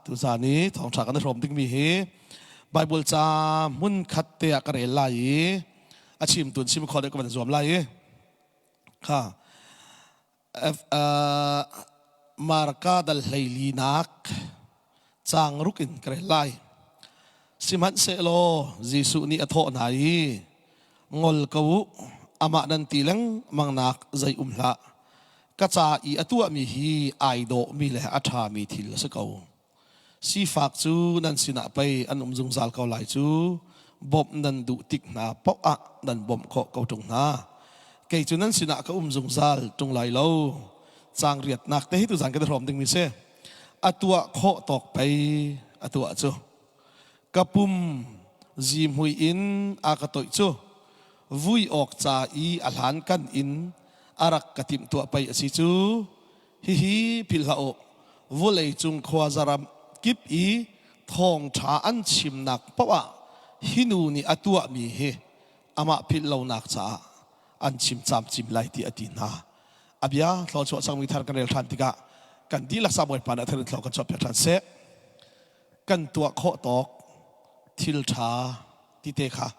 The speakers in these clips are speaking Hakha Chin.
Tuzaan i thawngṭha kan i hrawm dingmi hi Bible ca hmun khat te ah ka rel lai i a chimtu in chim khawh deuh ka van zuam lai i kha Marka dal hleilinak caang ruk in ka rel lai. Sihmanhsehlaw Jesuh nih a thawh hna i, Ngol ko u, amah nan ti lengmang nak zei um hlah. Ka ca i a tuahmi hi ai dawhmi le a ṭhami thil a si ko. Sifak cu nan sinah pei an um zungzal ko lai cu. Bawmh nan duh tik hna paoh ah nan bawmh khawh ko ṭung hna. Kei cu nan sinah ka um zungzal ṭung lai lo. Caang riatnak te hi tuzan kan i hrawm dingmi si. A tuah khawh tawk pei a tuah cu. Ka pum zihmui in a ka toih cu vui awk ca i a hlankan in a rak ka timhtuah pei a si cu. Hihi philh hlah u, vawleicung khuazaram kip i thawngṭha an chimnak paoh ah hi nu nih a tuahmi hi amah philh lonak caah an chim camcin lai ti a ti hna. A bia thluachuah cangmi thar kan rel ṭhan tikah kan dihlak sa Bawipa nih a thar in thlua kan chuahpiak ṭhan seh. Kan tuah khawh tawk thil ṭha ti te kha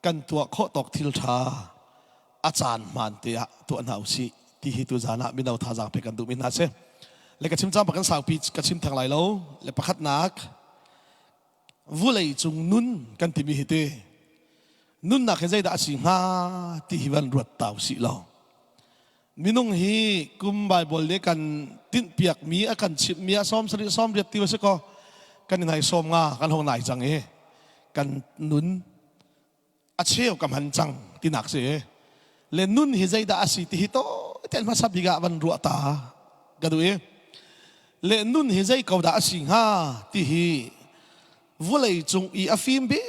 kan tuah khawh tawk thil ṭha a caan hmaan te ah tuah hna usih ti hi tuzaan ah mino thazaang pek kan duhmi hna si. Le ka chim cang bak kan saupi ka chim theng lai lo. Le pakhatnak vulei cung nun kan timi hi ti nunnak hi zeidah a si hnga ti hi van ruat ta usih law minung hi kum Bible nih kan tinhpiakmi a kan chimhmi a 70 80 ti si kaw kan i nai 50 kan hong nai cang i kan nun a cheu ka hman cang tinak si le nun hi zeidah a si ti hi to ten hmasa bik ah van ruah ta ka duh i le nun hi zei ko dah a si hnga ti hi vulei cung i a fim bik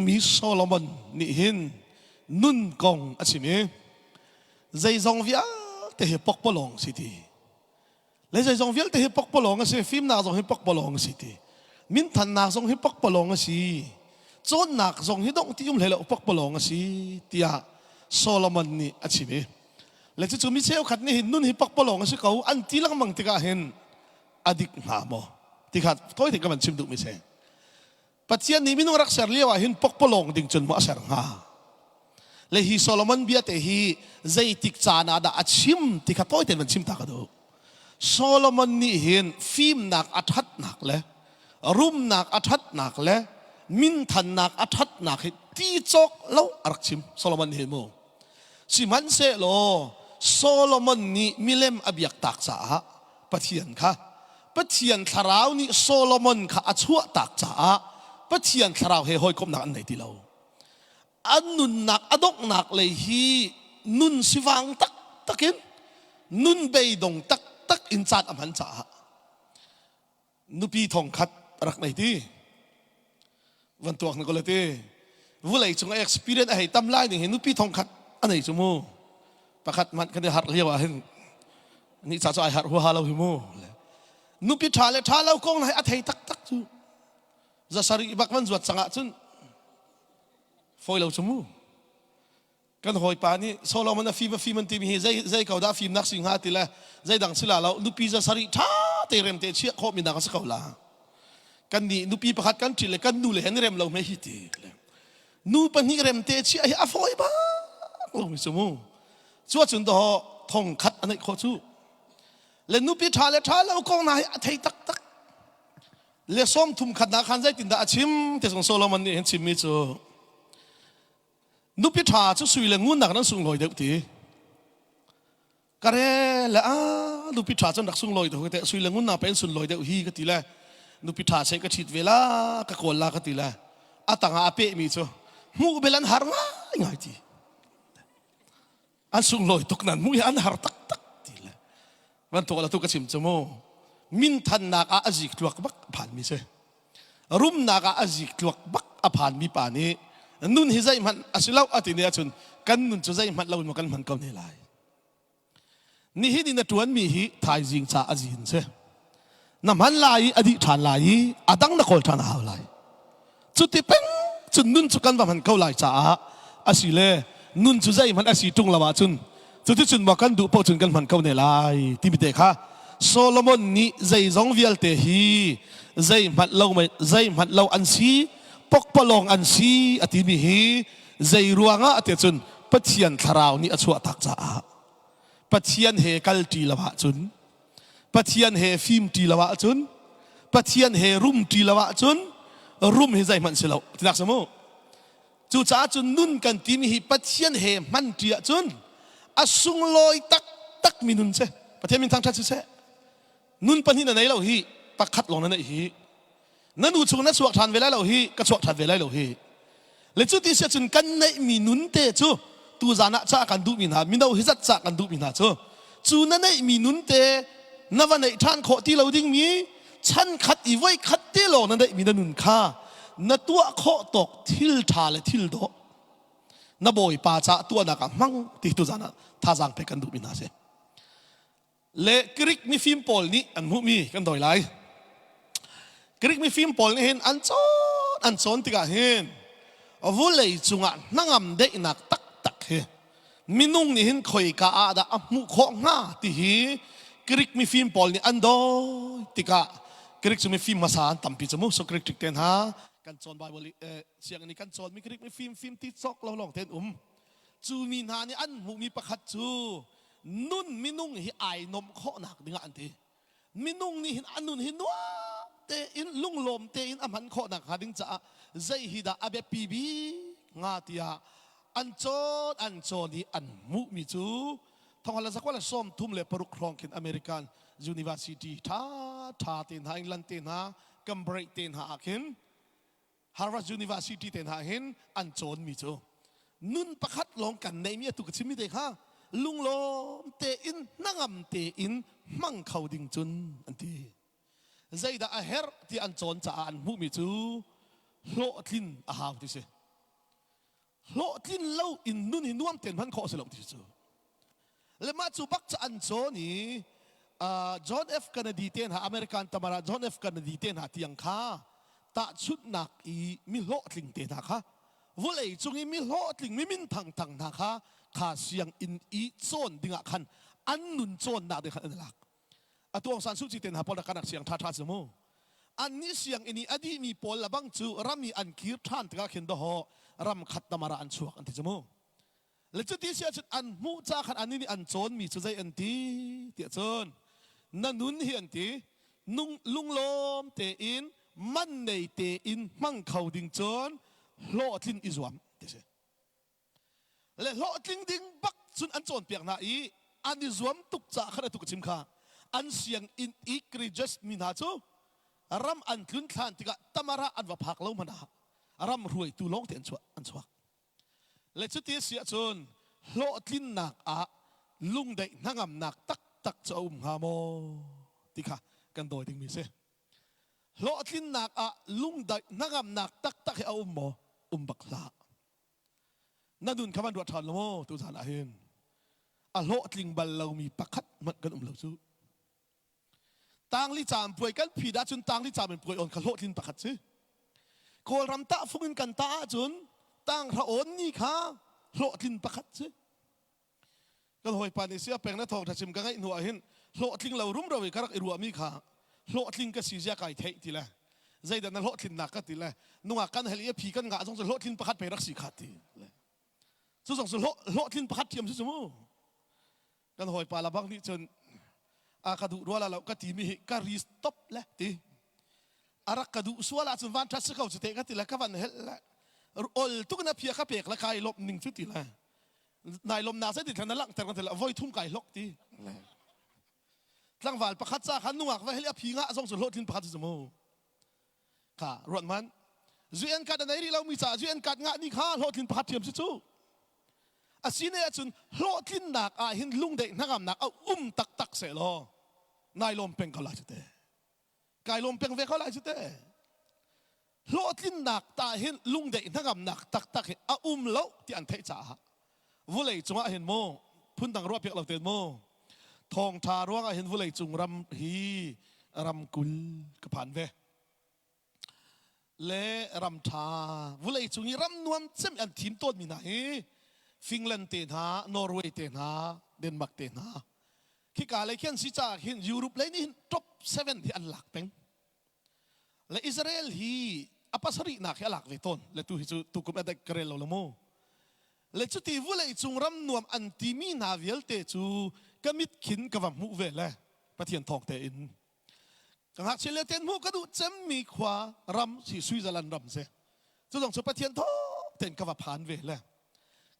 mi Solomon nih hin nun kong a chim i zeizong vialte hi pokpalawng si ti le zeizong vialte hi pokpalawng a si fimnak zong hi pokpalawng a si ti minthannak zong hi pokpalawng a si cawnnak zong hi dongh ti um hlei lo pokpalawng a si tiah Solomon nih a chim i le cucu mi cheukhat nih hin nun hi pokpalawng a si ko an ti lengmang tikah hin a dik hnga maw ti kha tawi te ka van chim duhmi si Pathian nih minung rak ser lio ah hin pokpalawng ding cun maw a ser hnga? Le hi Solomon bia te hi zeitik caan ah dah a chim ti kha tawi tein van chim ta ka duh. Solomon nih hin fimnak a ṭhatnak le rumnak a ṭhatnak le minthannak a ṭhatnak hi ti cawk lo a rak chim Solomon nih hin mu. Sihmanhsehlaw Solomon nih milem a biak tak caah Pathian kha Pathian thlarau nih Solomon kha a chuahtak caah Pathian thlarau he hawikomhnak an nei ti lo. An nunnak a donghnak lei hi nun sivang taktak in nun beidong taktak in caan a hman caah nupi thongkhat rak nei ti van tuak na ko le ti vulei cung experience a hei tam lai ning hi nupi thongkhat a nei cu mu pakhat man kan i harh lio ah hin ni cha cu ai harh huaha lo hi mu nupi ṭha le ṭha lo kong hai a thei taktak cu zasari bak van zuat cang ah cun foi lo cu mu Kan hawipa nih Solomon a fim a fim an timi hi zei zei ko dah fimnak si hnga ti le zeidang si la lo nupi za sarih ṭha te rem te chiah khawh mi nak a si ko la. Kan nih nupi pakhat kan ṭi le kan nu le hen rem lo hme hi ti. Nu pahnih rem te chiah hi a fawi bak lo mi cu mu. Cu ahcun do thong khat a neih khawh cu. Le nupi ṭha le ṭha lo kong na hi a thei taktak. Le 30 khat na khan zeitindah a chim te sung Solomon nih hin chimmi cu Nupi ṭha cu sui le ngun nak nan sunglawi deuh ti. Ka re le a nupi ṭha cun rak sunglawi deuh te sui le ngun nak pen sunlawi deuh hi ka ti le nupi ṭha se ka ṭhit ve la ka kawl la ka ti le a tangah a pehmi cu hmuh bel an har ngai ngai ti. An sunglawi tuk nan hmuh hi an har taktak ti le van tuah la tu ka chim cu mu minthannak ah a zik tluak bak phan mi si rumnak ah a zik tluak bak a phan mi pa nih nun hi zeihmanh a si lo a ti ne ahcun kan nun cu zeihmanh lo in kan hman ko ne lai nihin in na ṭuan mi hi thaizing ca a zin si na hman lai i a dih ṭhan lai i a dang na kawl ṭhan a hau lai cuti peng cun nun cu kan va hman ko lai caah asile nun cu zeihmanh a si ṭung lo ahcun cuticun maw kan duh paoh cun kan hman ko ne lai timi te kha Solomon nih zeizong vialte hi Zeihmanh lo zeihmanh lo an si, pokpalawng an si a timi hi zei ruangah ti cun Pathian thlarau nih a chuahtak caah Pathian he kal ṭi lo ahcun Pathian he fim ṭi lo ahcun Pathian he rum ṭi lo ahcun rum hi zeihmanh si lo tinak si mu. Cucaah cun nun kan timi hi Pathian he hman ṭi ahcun a sunglawi taktak mi nun si. Pathian min thangṭhat siseh. Nun pahnih na nei lo hi pakhat lawng na neih hi. Na nu chung na chuak ṭhan ve lai lo hi ka chuak ṭhan ve lai lo hi. Le cu ti si ahcun kan neihmi nun te cu tuzan ah ca kan duhmi hna mino hi zat ca kan duhmi hna cu cu na neihmi nun te na va neih ṭhan khawh ti lo dingmi chan khat i voi khat te lawng na neihmi na nun kha na tuah khawh tawk thil ṭha le thil dawh na bawipa caah tuahnak ah hmang ti tuzan ah thazaang pek kan duhmi hna si. Le Greek mifim pawl nih an hmuhmi kan dawi lai. Greek mifim pawl nih hin an cawn an cawn tikah hin vulei cungah hnangam deihnak taktak hi minung nih hin khoika ah dah a hmuh khawh hnga ti hi Greek mifim pawl nih an dawi tikah Greek cu mifim hmasa an tampi cu mu so Greek trik te hna kan cawn Bible sianginn i kan cawnmi Greek mifim fim ti cawk lo lawng te an um. Cu mi hna nih an hmuhmi pakhat cu nun minung hi ai nomh khawhnak dingah an ti. Minung nih hin a nun hi nuam tein lunglawm tein a hman khawh nakhnga ding caah zei hi dah a biapi bik hnga tiah an cawn an cawn i an hmuhmi cu thonghal zakua le 36 hrawng khin American University ṭha ṭha te hna England te hna Cambridge te hna ah khin Harvard University te hna hin an cawnmi cu nun pakhat lawng kan neihmi atu ka chimmi te kha lunglawm tein hnangam tein hmang kho ding cun an ti. Zeidah a herh ti an cawn caah an hmuhmi cu hlawhtlin a hau ti si. Hlawhtlin lo in nun hi nuam tein hman khawh si lo ti cu. Le mah cu bak cu an cawn i John F. Kennedy te hna American tamara John F. Kennedy te hna tiang kha tahchunhnak i mi hlawhtling te hna kha vulei cung i mi hlawhtling mi minthang thang hna kha kha sianginn i cawn dingah khan an nun cawnnak ding khan an lak. Atu Aung San Suu Kyi te hna pawl rak siang ṭha ṭha si mu. Annih sianginn i a dihmi pawl labang cu ram i an kir ṭhan tikah khin dawhaw ram khat tamara an chuak an ti cu mu. Le cuti si ahcun an hmuh ca khan annih nih an cawnmi cu zei an ti tiah cun na nun hi an ti nung lunglawm tein man nei tein hmang kho ding cun hlawhtlin i zuam ti si. Le hlawhtling ding bak cun an cawnpiak hna i an i zuam tuk caah khan atu ka chim kha an sianginn i graduate mi hna cu ram an tlun thlan tikah tamara an va phak lo hmanh ah ram hruaitu lawng te an chuah an chuak. Le cuti a si ahcun hlawhtlinnak ah lungdaih hnangamnak taktak cu a um hnga maw ti kha kan dawi dingmi a si. Hlawhtlinnak ah lungdaih hnangamnak taktak hi a um maw? Um bak hlah. Na nun kha van ruat ṭhan lo maw tuzan ah hin? A hlawhtling bal lomi pakhat hmanh kan um lo cu. Tangli caam puai kan phit ahcun tangli caam in puai on kha hlawhtlin pakhat si. Kawlram tahfung in kan tah ahcun tanghra awn ni kha hlawhtlin pakhat si. Kan hawipa nih sia peng na thawngṭha chim ka ngaih hnu ah hin hlawhtling lo rumro i ka rak i ruahmi kha hlawhtling ka si zia kai theih ti le zeidah na hlawhtlinnak ka ti le nungak kan hel i a phi kan ngah zong cu hlawhtlin pakhat pei rak si kha ti le cu zong cu hlawhtlin pakhat thiam si cu mu. Kan hawipa labang nih cun a ka duh rua la lo ka timi hi ka ri stop le ti a rak ka duh sual ahcun van ṭhat si ko cu te ka ti le ka van helh le ol tuk na phia ka pek le kai lawmh ning cu ti le nai lawmnak zei ti thlan na langhter ka ti le voi thum kai hlok ti tlangval pakhat ca khan nungak va hel a phi ngah zong cu hlawhtlin pakhat cu mu kha ruat man UN card a nei rih lomi caah UN card ngah ni kha hlawhtlin pakhat ṭhiam si cu asine ahcun hlawhtlinnak ah hin lungdeih hnangamnak a um taktak seh law nai lawm peng ko lai cu te kai lawm peng ve ko lai cu te hlawhtlinnak ta hin lungdeih hnangamnak taktak hi a um lo ti an theih caah vulei cungah hin mu phundang ruah piak lo ten mu thawngtha ruangah hin vulei cung ram hi ram 20 ka phan ve le ram ṭha vulei cung i ram nuam cem an thim tawnmi hna hi Finland te hna Norway te hna Denmark te hna khika lei khi an si caah hin Europe lei nih hin top 7 hi an lak peng. Le Israel hi a pasarihnak hi a lak ve tawn. Le tu hi cu tukum a dek ka rel lo lo mu. Le cuti vulei cung ram nuam an timi hna vialte cu ka mit khin ka va hmuh ve le Pathian thawng tein. Ka ngakchia le ten hmuh ka duh cemmi khua ram si Switzerland ram si. Cu zong cu Pathian thawng tein ka va phan ve le.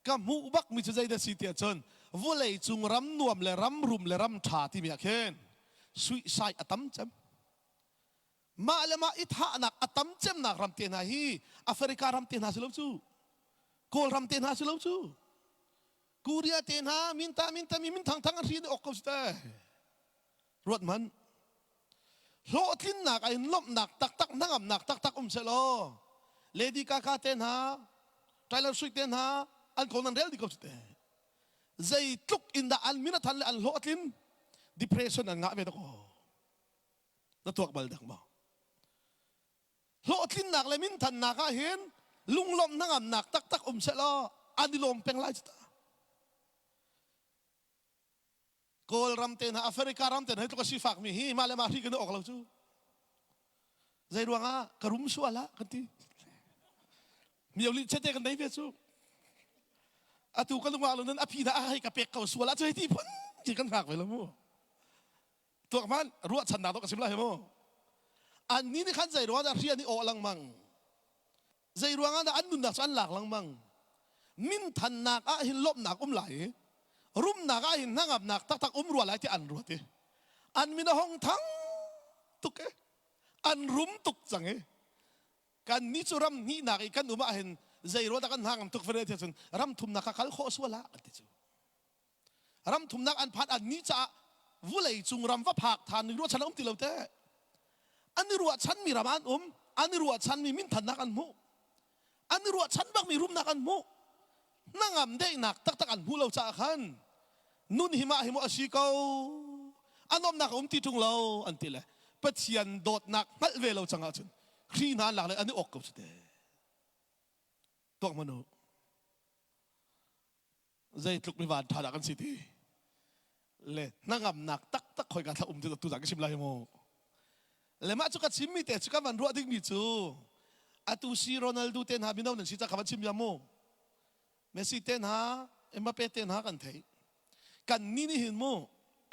Ka hmuh bak mi cu zeidah si tiah cun vulei cung ram nuam le ram rum le ram ṭha timi ah khin suihsai a tam cem. Mah le mah i thahnak a tam cemnak ram te hna hi Africa ram te hna si lo cu. Kawlram te hna si lo cu. Korea te hna minta minta mi min thang thang an hri ok ko si te. Ruat man. Hlawhtlinnak ah in lawmhnak taktak hnangamnak taktak um seh law Lady Gaga te hna Taylor Swift te hna an ko nan rel di ko si te. Zeitluk in dah an min a than le an hlawhtlin depression an ngah ve da ko. Na tuak bal dak maw? Hlawhtlinnak le minthannak ah hin lunglawmh hnangamnak taktak um seh law an i lawm peng lai cu ta. Kawlram te hna, Africa ram te hna hi tluk a sifak mi hi mah le mah hri kan i awk lo cu. Zei ruangah ka rum sual ah kan ti. Mio li chete kan nei ve cu. Atu ka lungah lo nan a phi dah a hei ka pek ko sual ah cu hei ti phun ti kan hngak ve lo mu. Tuak hmanh ruahchannak dawh ka sim lai mu. Annih nih khan zei ruangah dah hri an i awh lengmang? Zei ruangah dah an nunnak cu an lak lengmang? Minthannak ah hin lawmhnak um lai i rumnak ah hin hnangamnak taktak um rua lai ti an ruat i an min a hong thang tuk i an rum tuk cang i kan ni cu ram hnihnak i kan um ah hin zei ruah dah kan hnangam tuk fere ti cun ram thumnak ka kal khawh sual ah an ti cu Ram thumnak an phan an ni caah vulei cung ram va phak than ning ruahchan a um ti lo te. An i ruahchanmi ram an um, an i ruahchanmi minthannak an hmuh. An i ruahchan bakmi rumnak an hmuh. Hnangam daihnak taktak an hmuh lo caah khan nun hi mah hi maw a si ko a nuamnak a um ti ṭung lo an ti le Pathian dawtnak hngalh ve lo cang ahcun hri hna an lak le an i awk ko cu te. Tuak hmanh u. Zeitluk mi van ṭha dah kan si ti le hnangamnak taktak khoika thla um ti tu ka chim lai mu. Le mah cu ka chimmi te cu ka van ruah dingmi cu atu si Ronaldo te hna mino nan si ca ka van chim ya mu. Messi te hna Mbappe te hna kan thei. Kan ni nih hin mu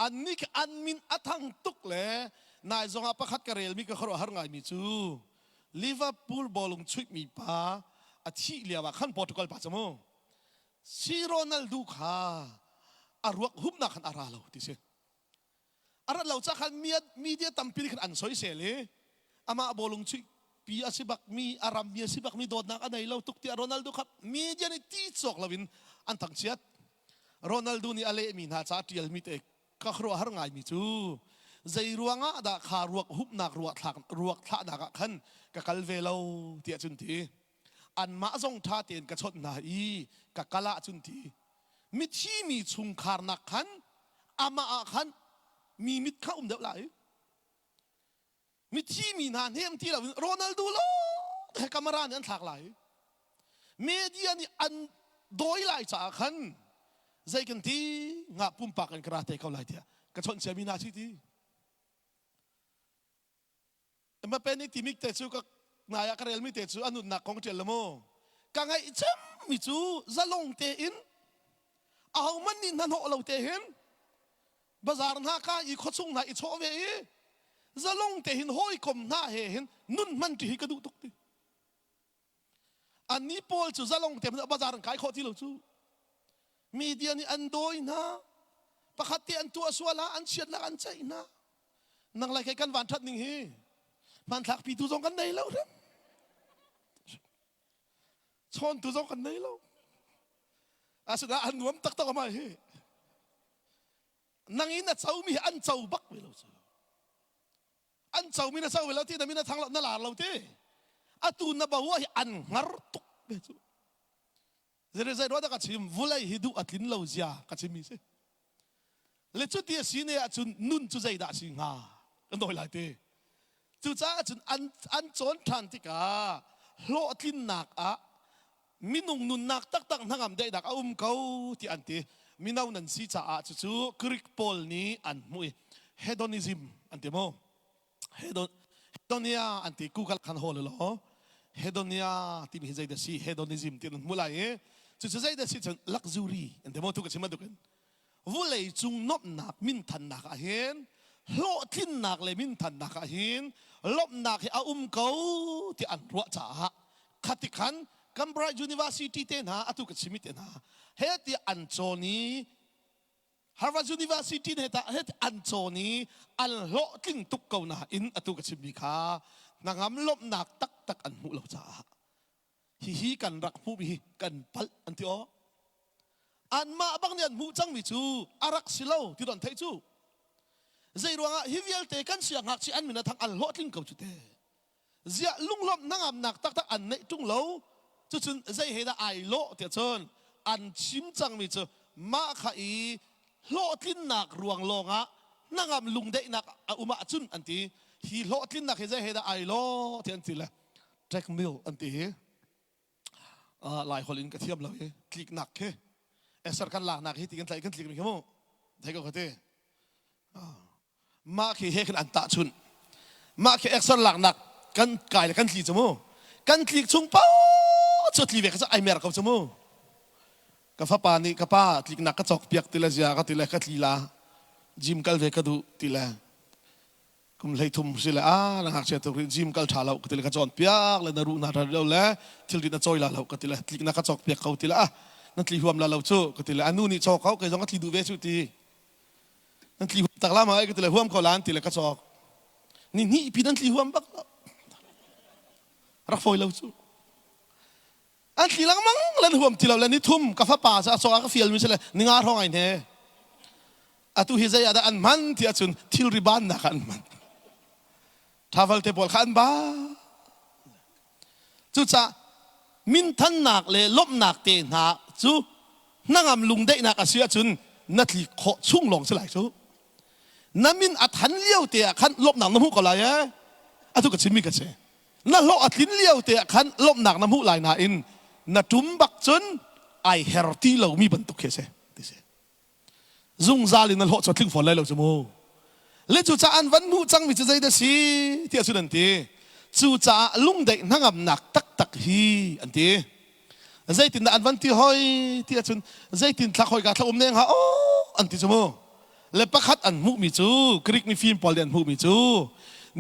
an ni khi an min a thang tuk le nai zongah pakhat ka relmi ka khuaruah har ngaimi cu Liverpool bawlung chuihmi pa a thih lio ah khan Portugal pa cu mu Si Ronaldo kha a ruak humnak khan a ra lo ti si. A rat lo ca khan media tampi nih khan an soisel i amah bawlung chuih pi a si bak mi a ram mi a si bak mi dawtnak a nei lo tuk tiah Ronaldo kha media nih ti cawk loin an thangchiat. Ronaldo nih a lehmi hna ca ṭialmi te ka khuaruahhar ngaimi cu zei ruangah dah kha ruak humnak ruak thlahnak ah khan ka kal ve lo tiah cun ti. Anmah zong ṭha tein ka chawnh hna i ka kal ahcun ti mithi mi chungkhar nak khan amah ah khan mi mit kha um deuh lai. Mithi mi hna hnem ti loin Ronaldo lawng he camera nih an thlak lai. Media nih an dawi lai caah khan zei kan ti nga pumpak in ka ra te ko lai tiah ka chawnh ciami hna si ti. Mbappe nih timi te cu ka nai ah ka relmi te cu a nunnak kong ṭial la mu. Ka ngaih cemmi cu zalong tein ahohmanh nih hnahnawh lo te hin bazar hna ka i khuachung hna i chawh ve i zalong te hin hawikom hna he hin nun hman ṭi hi ka duh tuk ti. Annih pawl cu zalong te bazar an kai khawh ti lo cu. Media nih an dawi hna. Pakhat te an tuah sual ah an chiatnak an ceih hna. Nang lai kai kan van ṭhat ning hi hmanthlak pitu zong kan nei lo hrim. Chawntu zong kan nei lo. Asinain an nuam taktak amah hi. Nang in a comi hi an co bak ve lo cu. An comi na co ve lo ti na min a thang lo na lar lo ti. Atu na bo hi an hngar tuk ve cu. Zei zei ruah dah ka chim vulei hi duh a tlin lo zia ka chimmi si. Le cuti a si ne ahcun nun cu zeidah a si hnga kan dawi lai ti. Cucaah cun an an cawn ṭhan tikah hlawhtlinnak ah minung nunnak taktak hnangam daihnak a um ko ti an ti. Mino nan si caah cucu Greek pawl nih an hmuh i hedonism an ti mu. Hedon. Hedonia an ti Google khan hawl law Hedonia timi hi zeidah si hedonism ti nan hmu lai i cucu zeidah si cun luxury an ti maw tu ka chim bantukin vulei cung nuamhnak minthannak ah hin hlawhtlinnak le minthannak ah hin lawmhnak hi a um ko ti an ruah caah khati khan Cambridge University te hna atu ka chimi te hna he ti an cawn i Harvard University ne ta he an cawn i an hlawhtling tuk ko nain atu ka chimmi kha hnangam lawmhnak taktak an hmuh lo caah hihi kan rak hmuhmi hi kan palh an ti aw. Anmah bang nih an hmuh cangmi cu a rak si lo ti don theih cu. Zei ruangah hi vialte kan siangngakchia an min a thang an hlawhtling ko cu te. Ziah lunglawmh hnangamnak taktak an neih ṭung lo. Cucun zei he dah ai lawh tiah cun an chim cangmi cu mah kha i hlawhtlinnak ruang lawngah hnangam lungdaihnak a um ahcun an ti. Hi hlawhtlinnak hi zei he dah ai lawh tiah an ti le treadmill an ti hi Lai holh in ka thiam lo hi tliknak khi eser kan laknak hi ti kan tlaih kan tlik mi khi mu thei ko ka ti. Mah khi he khin an tahchunh. Mah khi exer laknak kan kai le kan tli cu mu. Kan tlik chung paoh cu tli ve ka cu ai mer ko cu mu. Ka fapa nih ka pa tliknak ka cawk piak ti le zia ka ti le ka tli la gym kal ve ka duh ti le kum 13 si le a na ngakchia tuk rih gym kal ṭha lo ka ti le ka cawn piak le na ruh na ṭha lo le thilri na cawi la lo ka ti le tlik na ka cawk piak ko ti le ah na tli huam la lo cu ka ti le anu nih cawk ko kei zong ka tli duh ve cu ti Nan tli huam tak la ma ka ti le huam ko lan ti le ka cawk. Ni hnih pi nan tli huam bak lo. Rak fawi lo cu. An tli lengmang lan huam ti lo le ni thum ka fapa cu a cawk ah ka fial mi si le ninga hrawng ai hne. Atu hi zei ah dah an hman ti ahcun thilri bannak ah an hman. Travel te pawl kha an ba. Cucaah minthannak le lawmhnak te hna cu hnangam lungdaihnak a si ahcun na tlik khawh chung lawng si lai cu. Na min a than lio te ah khan lawmhnak na hmuh ko lai ee. Atu ka chimmi ka si. Na hlawh a tlin lio te ah khan lawmhnak na hmuh lai nain na ṭum bak cun ai her ti lomi bantuk khi a si. Ti si. Zungzal in na hlawh cu a tling fawn lai lo cu mu. Le cucaah an van hmuh cangmi cu zeidah si tiah cun an ti. Cucaah lungdaih hnangamnak taktak hi an ti. Zeitindah an van ti hoi ti ahcun zeitin thlak hoi ka thla um neng ha aw an ti cu mu. Le pakhat an hmuhmi cu Greek mifim pawl nih an hmuhmi cu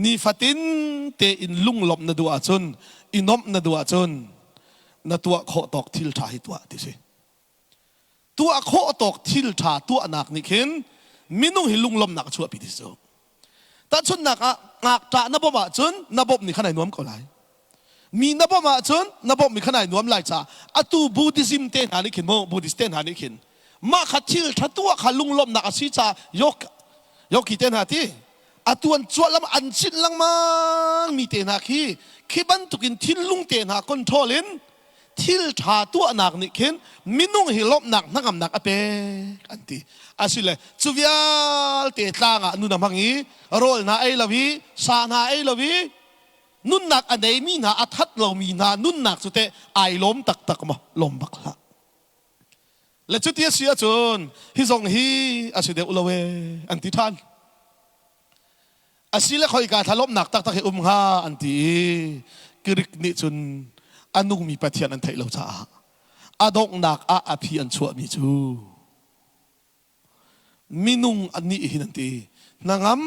nifatin tein lunglawmh na duh ahcun i nuamh na duh ahcun na tuah khawh tawk thil ṭha hi tuah ti si. Tuah khawh tawk thil ṭha tuahnak nih khin minung hi lunglawmhnak a chuahpi ti cu. Tahchunhnak ah ngakṭah na bawmh ahcun na bawmh ni khan ai nuam ko lai. Mi na bawmh ahcun na bawmh mi khan ai nuam lai caah atu Buddhism te hna nih khin mu Buddhist te hna nih khin mah kha thil ṭha tuah kha lunglawmhnak a si caah yogi te hna ti atu an cuah lam an chinh lengmang mi te hna khi khi bantukin thinlung te hna control in thil ṭha tuahnak nih khin minung hi lawmhnak hnangamnak a pek an ti. Asile cu vialte tlang ah nun a hmang i rawl hna ei lo i sa hna ei lo i nunnak a neimi hna a that lomi hna nunnak cu teh ai lawm taktak maw? Lawm bak hlah. Le cuti a si ahcun hi zong hi a si deuh lo ee an ti ṭhan. Asile khoika thlalawmnak taktak hi um hnga an ti i Greek nih cun a nungmi Pathian an theih lo caah a donghnak ah a phi an chuahmi cu minung an nih hin an ti hnangam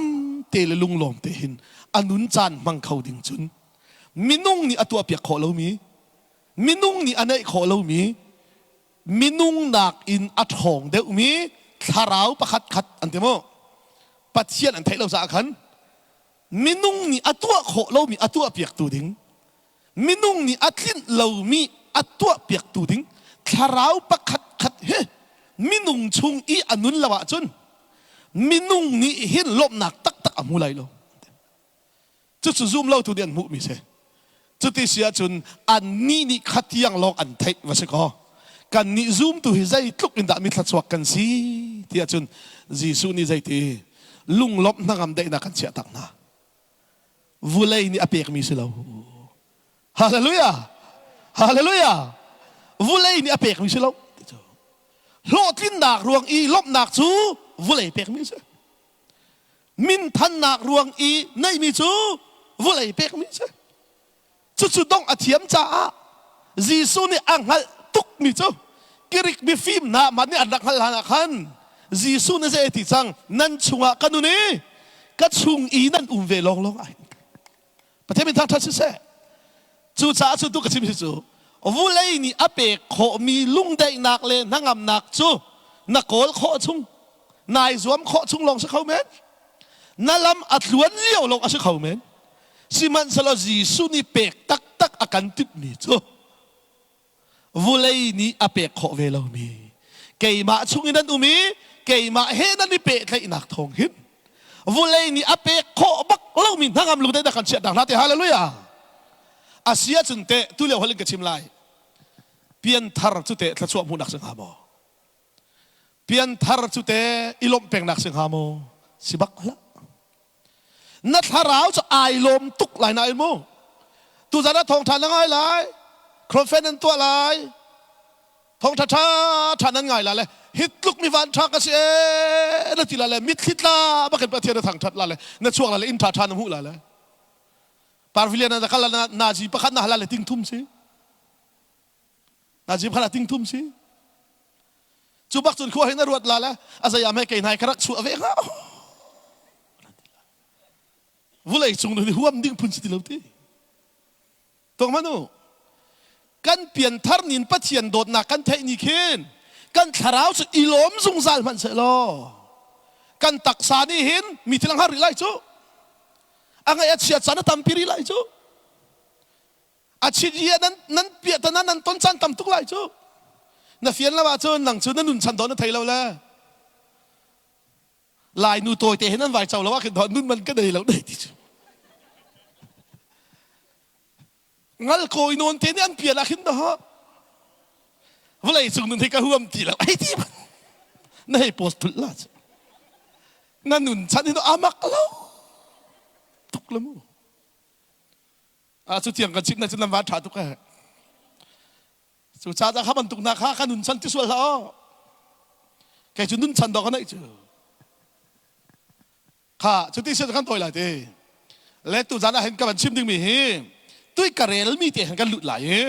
te le lunglawm te hin a nun caan hmang kho ding cun minung nih a tuahpiak khawh lomi minung nih a neih khawh lomi minung nakin a ṭhawng deuhmi thlarau pakhat khat an ti mu. Pathian an theih lo caah khan minung nih a tuah khawh lomi a tuahpiaktu ding, minung nih a tlinh lomi a tuahpiaktu ding thlarau pakhat khat hi minung chung i a nun lo ahcun minung nih hin lawmhnak taktak a hmu lai lo. Cucu zum lotu nih an hmuhmi si. Cuti si ahcun annih nih khatiang lawng an theih va si kaw kannih zumtu hi zeitluk in dah mi thluachuak kan si ti ahcun Jesuh nih zeiti lunglawmh hnangam daihnak kan chiah tak hna. Vulei nih a pekmi si lo. Hallelujah! Hallelujah! Vulei nih a pekmi si lo. Hlawhtlinnak ruang i lawmhnak cu vulei pekmi si. Minthannak ruang i neihmi cu Vulei pekmi si. Cucu dongh a thiam caah Jesuh nih a hngalh tukmi cu Greek mifim hna mah nih an rak hngalh hlan ah khan Jesuh nih zei a ti cang nan chungah ka nun i ka chung i nan um ve lawnglawng ah hin Pathian min thangṭhat siseh. Cucaah cu tu ka chim hi cu vulei nih a pek khawhmi lungdaihnak le hnangamnak cu na kawl khawh chung nai zuam khawh chung lawng si kho men. Na lam a tluan lio lawng a si kho men. Sihmanhsehlaw Jesuh nih pek taktak a kan timhmi cu vulei nih a pek khawh ve lomi keimah chung in an um i keimah he nan i pehtlaihnak thawng hin vulei nih a pek khawh bak lomi hnangam lungte na kan chiah hna te hallelujah. A si ahcun teh tu lio hal in ka chim lai. Pianthar cu teh thluachuah hmuhnak si hnga maw? Pianthar cu teh i lawmh pengnak si hnga maw? Si bak hlah. Na thlarau cu ai lawm tuk lai na mu. Tuzan ah thawngṭha na ngai lai. Conference nan tuah lai. Thawngṭha ṭha ṭha nan ngai la le hi tluk mi van ṭha ka si ee na ti la le mitthli tla bakin Pathian na thangṭhat la le na chuak la le inn ṭha ṭha na hmuh la le Parvilian na kal la nazi pakhat na hala le ting thum si. Nazi pakhat ah ting thum si. Cu bak cun khua hin na ruat la le a zei ah hme kei hnai ka rak chuah ve hnga. Vulei cung nun huam ding phun si ti lo ti. Tong manu kan pianthar nin Pathian dawtnak kan theih ni khin kan thlarau cu i lawm zungzal hmanh seh law kan taksa nih hin mi thil har rih lai cu a ngaih a chia caan a tampi rih lai cu a chit nan nan piah tana nan ton caan tam tuk lai cu. Na fian lo ahcun nang cu na nun chan dawn na thei lo le. Lai nu tawi te hin an vai co lo ah khin nun man ka nei lo dei ti cu. Ngal kawi nawn te nih an pian ah khin dah vawlei cung nun hi ka huam ti lo ai ti na hei post thul la cu. Na nun chan hin amak lo tuk le mu. Ah cu tiang kan chim na cu nan van ṭha tuk eh. Cu ca kha bantuk na kha ka nun chan ti sual hlah aw. Kei cu nun chan dawh ka neih cu. Kha cu ti sia kan tawi lai ti. Le tu zan ah hin ka van chim ding mi hi tui ka rel mi te hin kan lut lai i.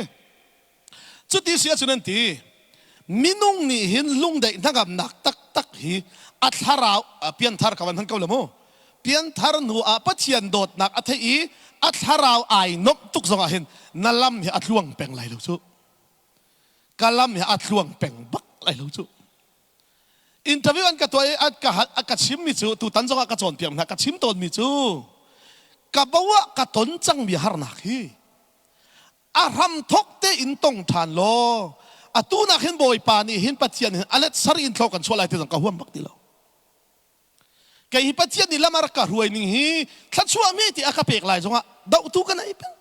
Cuti si ahcun an ti minung nih hin lungdaih hnangamnak taktak hi a thlarau pianthar ka van hman ko la mu pianthar hnu ah Pathian dawtnak a theih i a thlarau ai nomh tuk zongah hin na lam hi a tluang peng lai lo cu ka lam hi a tluang peng bak lai lo cu interview an ka tuah i an ka hal a ka chimmi cu tutan zongah ka cawnpiak hna ka chim tawnmi cu ka bo ah ka ton cangmi harnak hi a hramthok tein tong ṭhan law atu nak hin Bawipa nih hin Pathian hin a let sarih in thlo kan chuah lai ti zong ka huam bak ti lo. Kei hi Pathian nih lam a rak ka hruai ning hi thluachuah mi ti a ka pek lai zongah dohtu ka nei peng.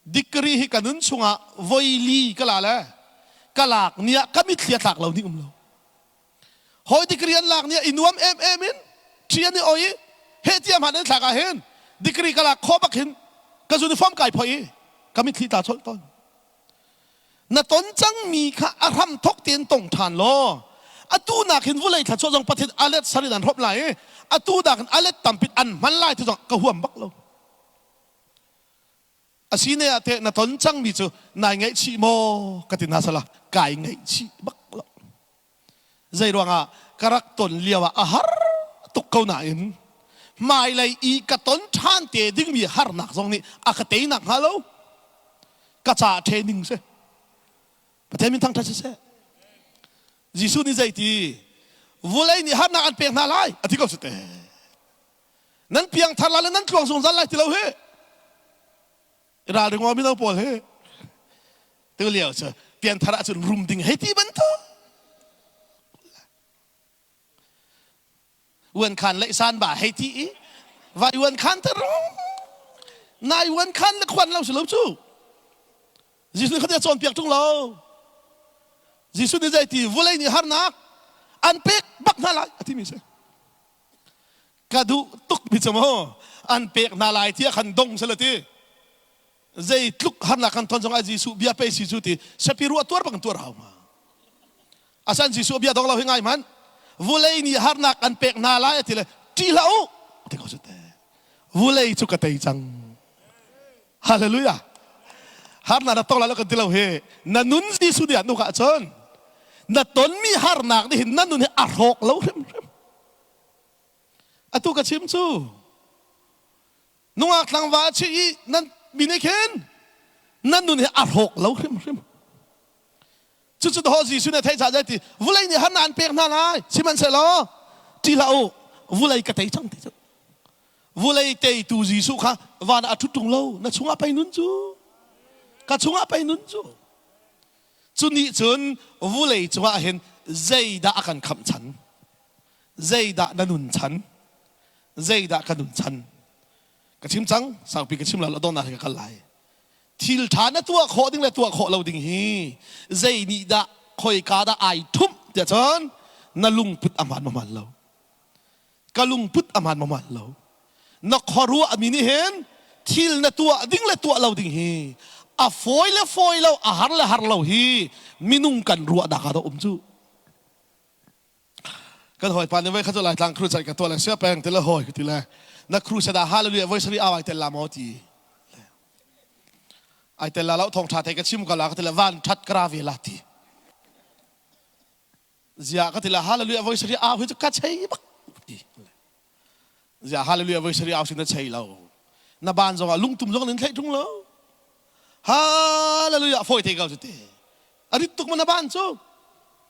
Dikri hi ka nun chungah voi li ka la le ka lak ni ah ka mitthli a tlak lo ni um lo. Hawi degree an lak ni ah i nuam em em in ṭhi an i oi i heh tiah hmanh an thlak ah hin degree ka lak khawh bak hin ka uniform kai phoih i ka mitthli tla cholh tawn. Na ton cangmi kha a hram thok tein tong ṭhan law atu nak hin vulei thla zong Pathian alet sarin an hrawm lai i atu nak hin alet tampit an hman lai ti zong ka huam bak lo. Asine ah teh na ton cangmi cu nai ngaihchih maw ka ti hna sala kai ngaihchih bak lo. Zei ruangah ka rak ton lio ah a har tuk ko nain hmailei i ka ton ṭhan te dingmi harnak zong nih a ka tei nak hnga lo. Ka ca training si. Pathian min thangṭhat siseh. Jesuh nih zei ti vulei nih harnak an pek hna lai a ti ko si te. Nan piangthar lai le nan tluang zungzal lai ti lo hi. Ralring mino pawl hi tu lio cu pianthar ahcun rum ding hei ti bantuk uan khan le san ba hei ti i vai uan khan te nai uan khan le khuan lo si lo cu Jesuh nih kha cawn piak ṭung lo Jesuh nih zei ti vulei nih harnak an pek bak hna lai a timi si ka duh tuk mi cu mu an pek hna lai tiah khan dong sela ti zeitluk harnak kan ton zongah Jesuh bia pe si cu ti sapi ruah tuar bang tuar hau ma asan Jesuh bia dong lo hi ngai man vulei nih harnak an pek hna lai ti le ṭih hlah u ti ko su te. Vulei cu ka tei cang. Hallelujah. Harnak na tong lai lo kan ti lo hi. Na nun Jesuh nih a nuk ahcun na tonmi harnak nih hin na nun hi a hrawk lo hrimhrim. Atu ka chim cu nungak tlangval chih i nan mi nih khin nan nun hi a hrawk lo hrimhrim. Cucu daw Jesuh nih a theih caah zei ti vulei nih harnak an pek hna lai sihmanhsehlaw ṭih hlah u vulei ka tei cang ti cu. Vulei teitu Jesuh kha van ah a ṭhut ṭung lo na chungah pei nun cu ka chungah pei nun cu. Cu nih cun vulei cungah hin zeidah a kan khamh chan? Zeidah na nun chan? Zeidah ka nun chan? Ka chim cang, saupi ka chim lo, donghnak hi ka kal lai. Thil ṭha na tuah khawh ding le tuah khawh lo ding hi zei nih dah khoika dah ai ṭhumh tiah cun na lungput a hmaan maw hmaan lo? Ka lungput a hmaan maw hmaan lo? Na khuaruah mi nih hin thil na tuah ding le tuah lo ding hi a fawi le fawi lo, a har le har lo hi minung kan ruahnak ah dah um cu. Kan hawipa nih voi khat cu Laitlang crusade ka tuah le sia peng ti le hawi ka ti le na crusade ah hallelujah voi sarih au ai tel la maw ti. Ai tel la lo thawng ṭha te ka chim ko la ka ti le van ṭhat ka ra ve la ti. Zia ka ti le hallelujah voi sarih au hi cu ka chei bak ti. Zia hallelujah voi sarih au sin na chei lo. Na ban zong ah lungtum zong nin thlei ṭung lo. Hallelujah fawi te ko cu te. A rit tuk ma na ban cu?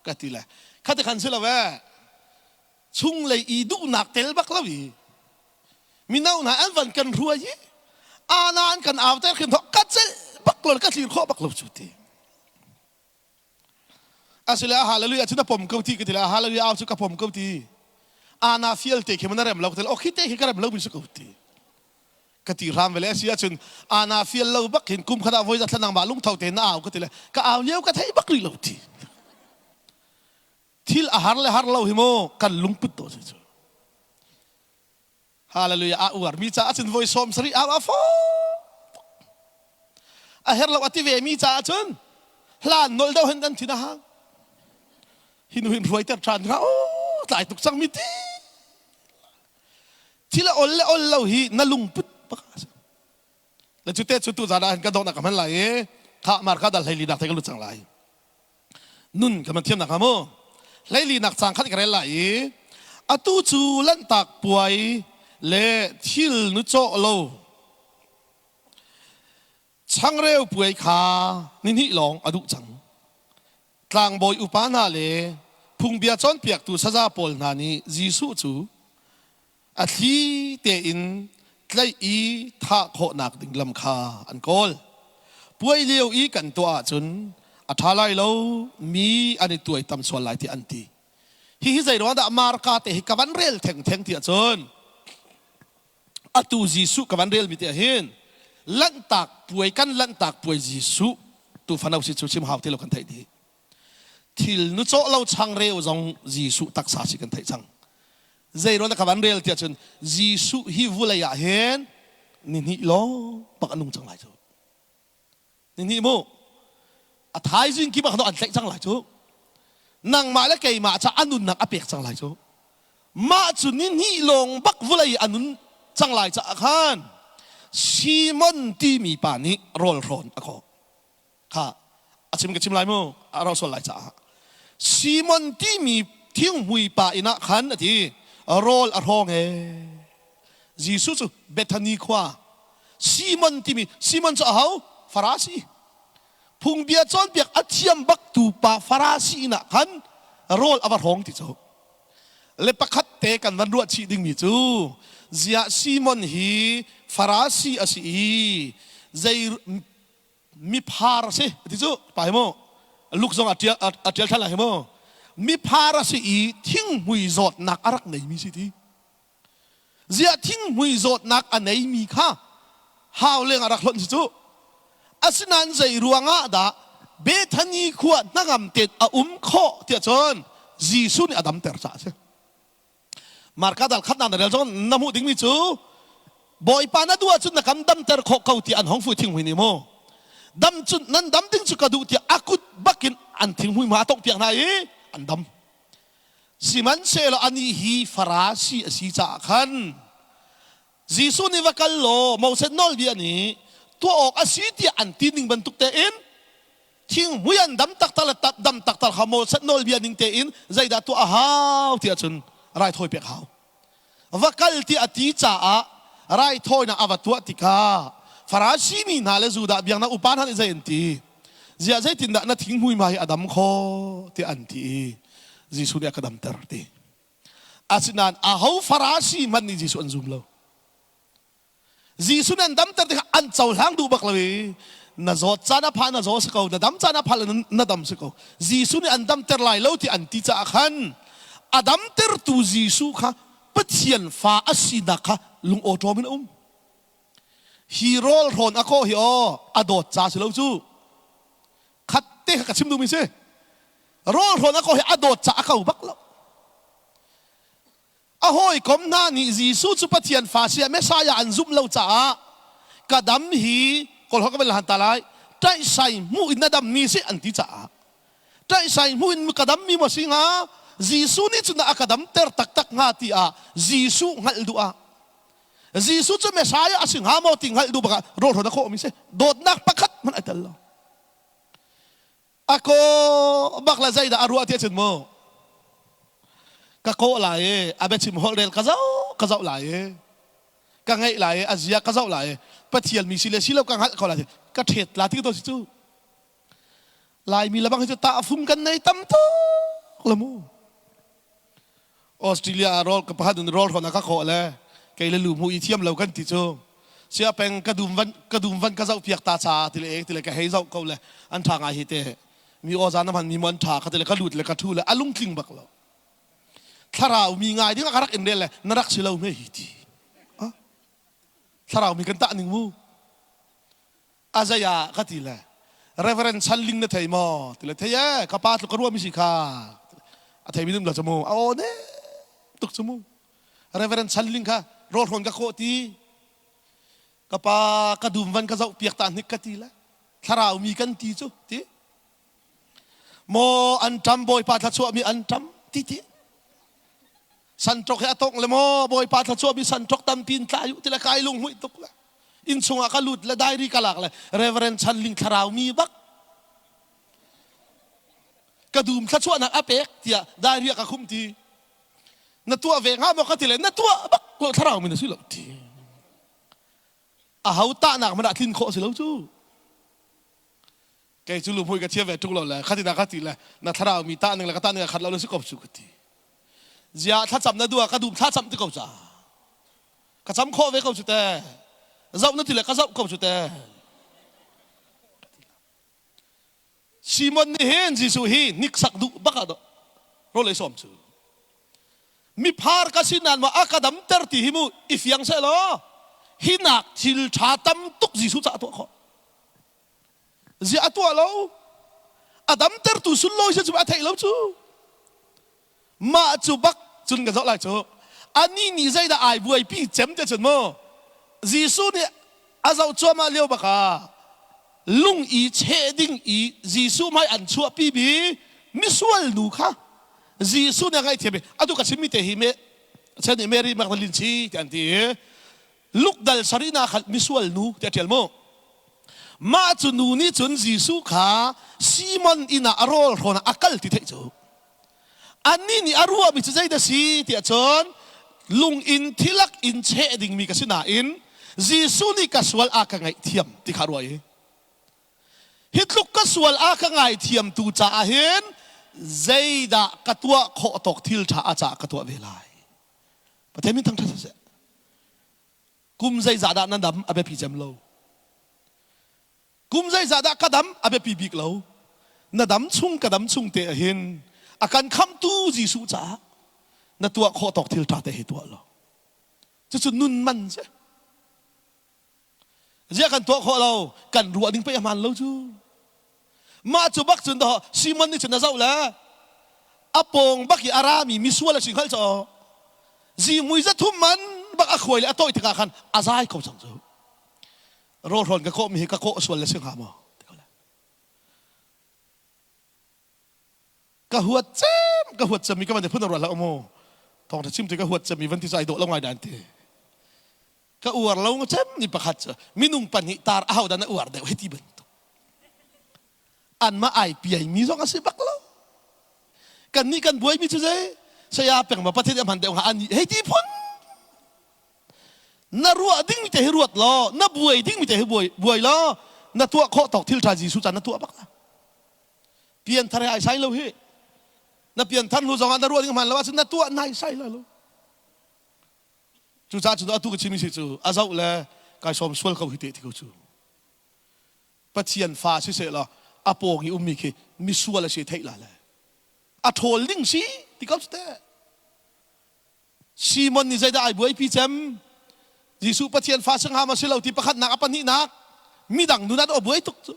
Ka ti le khate khan si lo ee. Chunglei i duhnak tel bak lo i mino hna an van kan hruai i ana an kan au ter khin thok ka celh bak lo ka thlir khawh bak lo cu ti. Asile hallelujah cu na pom ko ti ka ti le hallelujah au cu ka pom ko ti. Ana fial te khi na rem lo ka ti le okhi te khi ka rem lo mi si ko ti. Ka ti hram vele asi ahcun ana fial lo bak hin kum khat ah voi za thlanang ma lungtho te na au ka ti le ka au lio ka thei bak rih lo ti. Thil a har le har lo hi mu kan lungput to si cu. Hallelujah a uar mi caah cun voi sawm sarih au a fo a her lo a ti ve mi caah cun hlan nol deuh hin kan thin a hang hin hin hruaiter ṭhan hnga o tlai tuk cang mi ti thil a ol le ol lo hi na lungput bak a si le cu te cu tu zan ah hin ka dawhnak ka hman lai i kha mar ka dal hleili nak te ka lut cang lai nun ka man thiam nak hnga mu hleili nak cang khat ka rel lai i atu cu lanhtak puai le thil nu cawh lo Changreu puai kha nihnih lawng a duh cang. Tlangbawi upa hna le phungbia cawnpiaktu saza pawl hna nih Jesuh cu a thli tein tlaih i thah khawhnak ding lam kha an kawl. Puai lio i kan tuah ahcun a ṭha lai lo, mi an i tuaitam sual lai tiah an ti. Hihi zei ruang dah Marka te hi ka van rel thengtheng ti ahcun atu Jesuh ka van relmi te hin lanhtak puai kan lanhtak puai Jesuh tu fano si cu chim hau ti lo kan theih dih. Thil nu cawh lo changreu zong Jesuh taksa si kan theih cang. Zei ruang ka van rel tiah cun Jesuh hi vulei ah hin ni hnih lawng bak a nung cang lai cu. Ni hnih mu a thaizing kip ah an tlaih cang lai cu. Nangmah le keimah ca a nunnak a pek cang lai cu. Mah cu ni hnih lawng bak vulei a nun cang lai caah khan Simon timi pa nih rawl hrawn a khawh. Kha a chim ka chim lai mu a ro sual lai caah. Simon timi thinghmui pa inn ah khan a ti rawl a hrawng ee. Jesuh cu Bethany khua Simon timi Simon cu aho? Farasi. Phungbia cawnpiak a thiam bak tu pa Farasi inn ah khan rawl a va hrawng ti cu. Le pakhat te kan van ruah chih dingmi cu ziah Simon hi Farasi a si i zei miphar a si ti cu pa hi mu luk zong a ṭial a ṭial ṭhan lai hi mu miphar a si i thinghmui zawtnak a rak neimi si ti Ziah thinghmui zawtnak a neimi kha hau leng ah rak hlonh si cu. Asinain zei ruangah dah Bethany khua hnangam tein a um khawh tiah cun Jesuh nih a damter caah a si. Marka dal khatnak na rel zong na hmuh dingmi cu Bawipa na duh ahcun na kan damter khawh ko tiah an hong fuh thinghmui nih mu. Dam cu nan dam ding cu ka duh tiah a kut bakin an thinghmui hma a tongh piak hna i an dam. Sihmanhsehlaw anih hi Farasi a si caah khan. Jesuh nih va kal law Moses nawlbia nih tuah awk a si tiah an ti ning bantuk tein thinghmui an dam taktak le dam taktak kha Moses nawlbia ning tein zeidah tuah a hau tiah cun raithawi pek hau. Va kal tiah a ti caah raithawinak a va tuah tikah Farasi mi hna le Judah biaknak upa hna nih zei an ti? Ziah zeitindah na thinghmui hma hi a dam khawh tiah an ti i Jesuh nih a ka damter ti. Asinain aho Farasi hmanh nih Jesuh an zum lo. Jesuh nih an damter tikah an cohlang duh bak lo i na zawt caan a pha na zaw si ko na dam caan a pha na dam si ko Jesuh nih an damter lai lo ti an ti caah khan a damtertu Jesuh kha Pathian fa a sinak kha lungawṭawm in a um. Hi rawl hrawn a kawh hi aw a dawt ca si lo cu. Khat te kha ka chim duhmi si. Rawl hrawn a kawh hi a dawt ca a ko bak lo. A hawikom hna nih Jesuh cu Pathian fa si ah Messiah an zumh lo caah ka dam hi kawlholh ka van han ta lai ṭaihsai hmuh in na dammi si an ti caah ṭaihsai hmuh in ka dammi maw si hnga Jesuh nih cun a ka damter taktak hnga tiah Jesuh hngalh duh ah Jesuh cu Messiah a si hnga maw ti hngalh duh bakah rawlhrawn a khawhmi si dawtnak pakhat hmanh ai tel lo A kaw bak le zeidah a ruah ti cun mu ka kawh lai i a biachim holhrel ka zoh ka zoh lai i ka ngeih lai i a zia ka zoh lai i Pathian mi si le si lo ka hngalh ko lai ka ṭhet la ti ko si cu Laimi lebang hi cu tahfung kan nei tam tuk la mu Australia ah rawl ka pakhat in rawl hrawn a ka khawh le kei le lu hmu i thiam lo kan ti cu sia peng ka dum van ka dum van ka zoh piak ta cha ti le ek ti le ka hei zoh ko le an tha ngai hi te mi aw zan hman mi mo an tha kha ti le ka lut le ka thu le a lungtling bak lo thlarau mi ngai ding ka rak in rel le na rak si lo me hi ti thlarau mi kan tah ning mu A zei ah ka ti le Reverend Chan Ling na thei maw? Ti le thei e ka pa tluk ka ruahmi si kha. A theimi dum lo cu mu. A aw ne tuk cu mu. Reverend Chan Ling kha rawl hrawn ka khawh ti. Ka pa ka dum van ka zoh piak ta hnik ka ti le thlarau mi kan ti cu ti. Maw an ṭam Bawipa thluachuahmi an ṭam ti ti. Sanṭok he a tongh le maw Bawipa thluachuahmi sanṭok tampi in tlai u ti le kai lunghmuih tuk le inn chungah ka lut le diary ka lak le Reverend Chan Ling thlarau mi bak ka dum thluachuahnak a pek tiah diary ah ka khum ti na tuah ve hnga maw ka ti le na tuah bak ko thlarau mi na si lo ti a ho tahnak hmanh ah tlin khawh si lo cu Kei cu lumhmui ka thiam ve ṭung lo le khatin ah ka ti le na thlarau mi tah ning le ka tah ning a khat lo le si ko cu ka ti. Zia thlacam na duh ah ka dum thlacam ti ko ca. Ka cam khawh ve ko cu te. Zoh na ti le ka zoh ko cu te. Simon nih hin Jesuh hi hniksak duh bak ah rawl ei sawm cu. Miphar ka si nain maw a ka damter ti hi mu i fiang seh law hi nak thil ṭha tam tuk Jesuh caah tuah khawh. Ziah a tuah lo? A damtertu sunlawi si cu a theih lo cu. Mah cu bak cun kan zoh lai cu. Anih nih zeidah ai buaipi cem te cun mu. Jesuh nih a zoh cuahmah lio bak ah lung i cheh ding i Jesuh hmai an chuahpi mi misual nu kha Jesuh nih a ngaihthiam i atu ka chimmi te hi me chen nih Mary Magdalene si ti an ti i Luke dal sarihnak khan misual nu tiah a ṭial mu. Mah cu nu nih cun Jesuh kha Simon inn ah a rawl hrawn ah a kal ti theih cu. Annih nih a ruahmi cu zeidah si tiah cun lung in thilak in cheh dingmi ka si nain Jesuh nih ka sual a ka ngaihthiam ti kha a ruah i hi tluk ka sual a ka ngaithiamtu caah hin zeidah ka tuah khawh tawk thil ṭha a caah ka tuah ve lai. Pathian min thangṭhat siseh. Kum zeizah dah na dam a biapi cem lo. Kum zeizah dah ka dam a biapi bik lo. Na dam chung ka dam chung te ahhin a kan khamhtu Jesuh caah na tuah khawh tawk thil ṭha te hi tuah lo. Cucu nun man si. Ziah kan tuah khawh lo? Kan ruah ding pei a hmaan lo cu. Mah cu bak cun dawh Simon nih cun a zoh le a pawng bak i a rami misual a si hngalh caw. Zihmui zathum man bak a khuai le a tawih tikah khan a zai ko cang cu. Rawlhrawn ka kawhmi hi ka kawh sual le si hnga maw? Ka huat cem ka huat cemmi ka van ti phun a ruat hlah mu. Thawngṭha chim ti ka huat cemmi van ti cu ai dawh lo ngai dan ti. Ka uar lo cem ni pakhat cu minung pahnih tar a hodah na uar deuh hei ti bantuk. Anmah ai piai mi zong a si bak lo. Kan nih kan buai mi cu zei saya peng ma Pathian a hman deuh hnga ani hei ti phun. Na ruah ding mi te hi ruat law, na buai ding mi te hi buai buai law, na tuah khawh tawk thil ṭha Jesuh caan na tuah bak la. Pianthar he ai sai lo hi. Na pianthar hnu zongah na ruah ding hman lo ahcun na tuah nai sai la lo. Cucaah cun atu ka chimmi si cu a zoh le kai sawm sual ko hi te ti ko cu. Pathian fa si seh law a pawng i ummi khi misual a si theih la le a ṭhawl ding si ti ko te. Simon nih zeidah ai buaipi cem? Jesuh Pathian fa si hnga maw si lo ti pakhatnak a pahnihnak midang nun ah a buai tuk cu.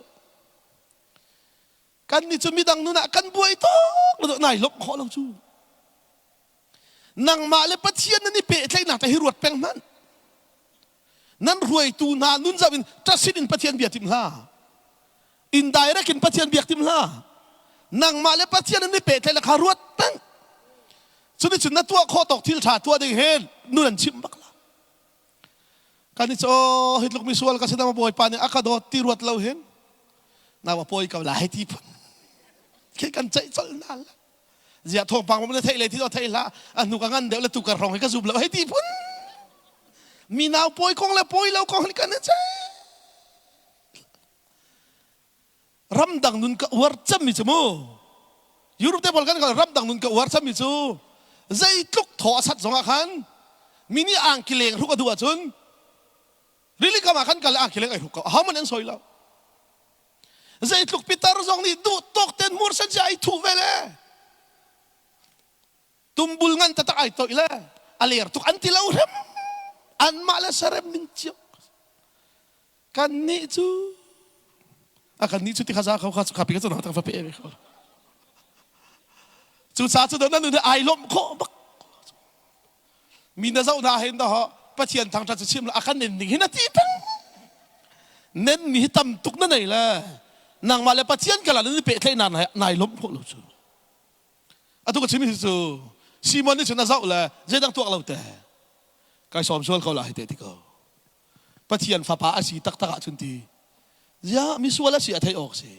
Kan nih cu midang nun ah kan buai tuk nai lawmh khawh lo cu. Nangmah le Pathian nan i pehtlaihnak te hi ruat peng hmanh. Nan hruaitu hna nun zoh in ṭasit in Pathian bia tim hlah. Indirect in Pathian biak tim hlah. Nangmah le Pathian nan i pehtlaih le kha ruat peng. Cuticun na tuah khawh tawk thil ṭha tuah ding hin nun an chimh bak la. Kan i caw hi tluk misual ka si na bawipa nih a ka dawt ti ruat lo hin na va pawi ko lai ti phun khi kan ceih colh na la. Ziah thawngpang na theih le ti thei hlah a hnu ka ngan deuh le tu kar hrawng hi ka zum lo hei ti phun mi nau pawi kong le pawi lo kong hi kan i ceih ramdang nun ka uar cemmi cu mu Europe te pawl kan kal ramdang nun ka uar cemmi cu zeitluk thaw a sat zongah khan mi nih angki leng hruk a duh ahcun rili kam ah khan kal angki leng ai hruk ko ho man an sawi lo zeitluk pitar zong nih duh tawk ten hmur sen si ai thuh ve le tumbul ngan taktak ai toih le a ler tuk an ti lo hrem anmah le sarem ning cio kan nih cu a kan nih cu ti kha za kho kha kha pi ka cu na tak fa pe ve kho cu ca cu na nun ai lawmh khawh bak mi na zoh na hin dah Pathian thangṭhat cu chim la a kan nen ning hi na ti peng nen mi hi tam tuk na nei le nangmah le Pathian kala nan i pehtlaih na nai lawmh khawh lo cu atu ka chim hi cu Simon nih cun a zoh le zeidang tuak lo te kai sawm sual ko la hi te ti ko Pathian fapa a si taktak ahcun ti ziah misual a si a theih awk si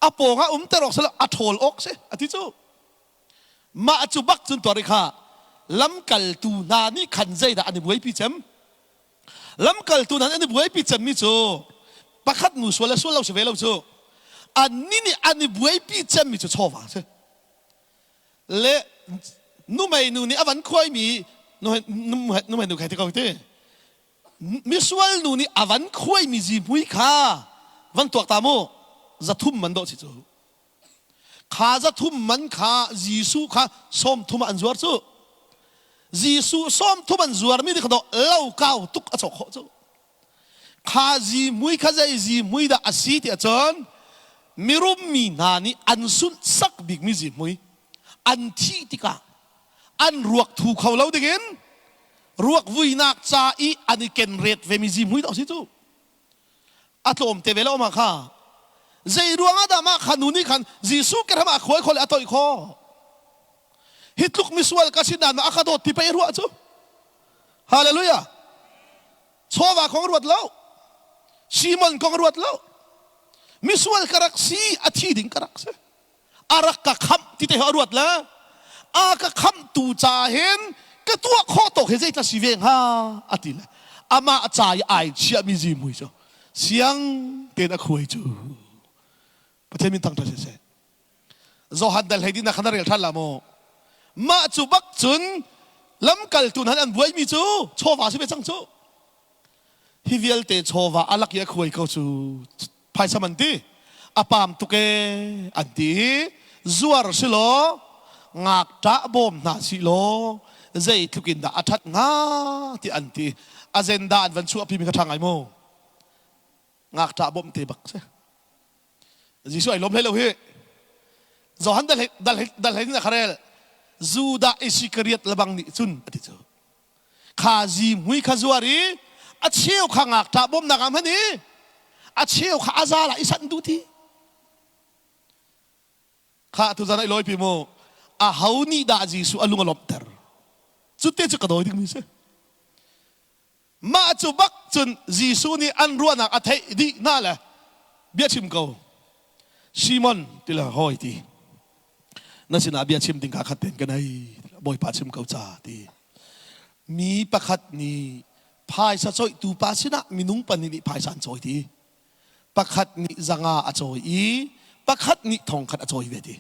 a pawng ah umter awk si lo a ṭhawl awk si a ti cu mah cu bak cun tuar i kha lamkaltu hna nih khan zeidah an i buaipi cem lamkaltu hna nih an i buaipi cemmi cu pakhat nu sual le sual lo si ve lo cu annih nih an i buaipi cemmi cu chawva si le numei nu nih a van khuaimi numei nu kha ti ko ti misual nu nih a van khuaimi zihmui kha van tuak ta mu zathum man dawh si cu kha zathum man kha Jesuh kha sawmthum ah an zuar cu Jesuh sawmthum an zuarmi nih kha dawh lo kau tuk a cawk khawh cu Kha zihmui kha zei zihmui dah a si tiah cun mirum mi hna nih an sunhsak bikmi zihmui an thih tikah an ruak thu kho lo dingin ruak vuinak ca i an i kenret vemi zihmui dah a si cu. A tlawm te ve lo ma kha. Zei ruangah dah mah kha nu nih khan Jesuh ke ram ah khuai kho le a toih kho. Hi tluk misual ka si nain a ka dawt ti pei ruah cu. Hallelujah. Chawva kong ruat lo. Simon kong ruat lo. Misual ka rak si, a thi ding ka rak si. A rak ka khamh ti te a ruat le a ka khamhtu ca hin ka tuah khawh tawk hi zeitla si ve hnga a ti le amah ca i ai chiahmi zihmui cu siang tein a khuai cu Pathian min thangṭhat siseh. Johan dal hlei dihnak kha na rel ṭhan la maw? Mah cu bak cun lamkaltu hna an buaimi cu chawva si ve cang cu. Hi vialte chawva a lak i a khuai ko cu phaisa man ti. A paam tuk ee an ti i zuar si law ngakṭah bawm hna sih law zeitluk in dah a ṭhat hnga ti an ti. Agenda an van chuahpimi kha ṭha ngai mu. Ngakṭah bawmh te bak si. Jesuh ai lawm hlei lo hi. Johan dal dal dal hlei na kharel Judah Iskariot lebang nih cun a ti cu. Kha zihmui kha zuar i a cheu kha ngakṭah bawmnak ah hman i a cheu kha a zal ah i sanh duh ti. Kha tuzan ai lawi pi mu. A ho nih dah Jesuh a lung a lawmhter? Cu te cu ka dawi dingmi si. Mah cu bak cun Jesuh nih an ruahnak a theih dih hna le bia chim ko. Simon ti le hawi ti. Na sinah bia chim ding kaa khat ten ka nei. Bawipa chim ko ca ti. Mi pakhat nih phaisa coihtu pa sinah minung pahnih nih phaisa an cawi ti. Pakhat nih zanga a cawi i pakhat nih thongkhat a cawi ve ti.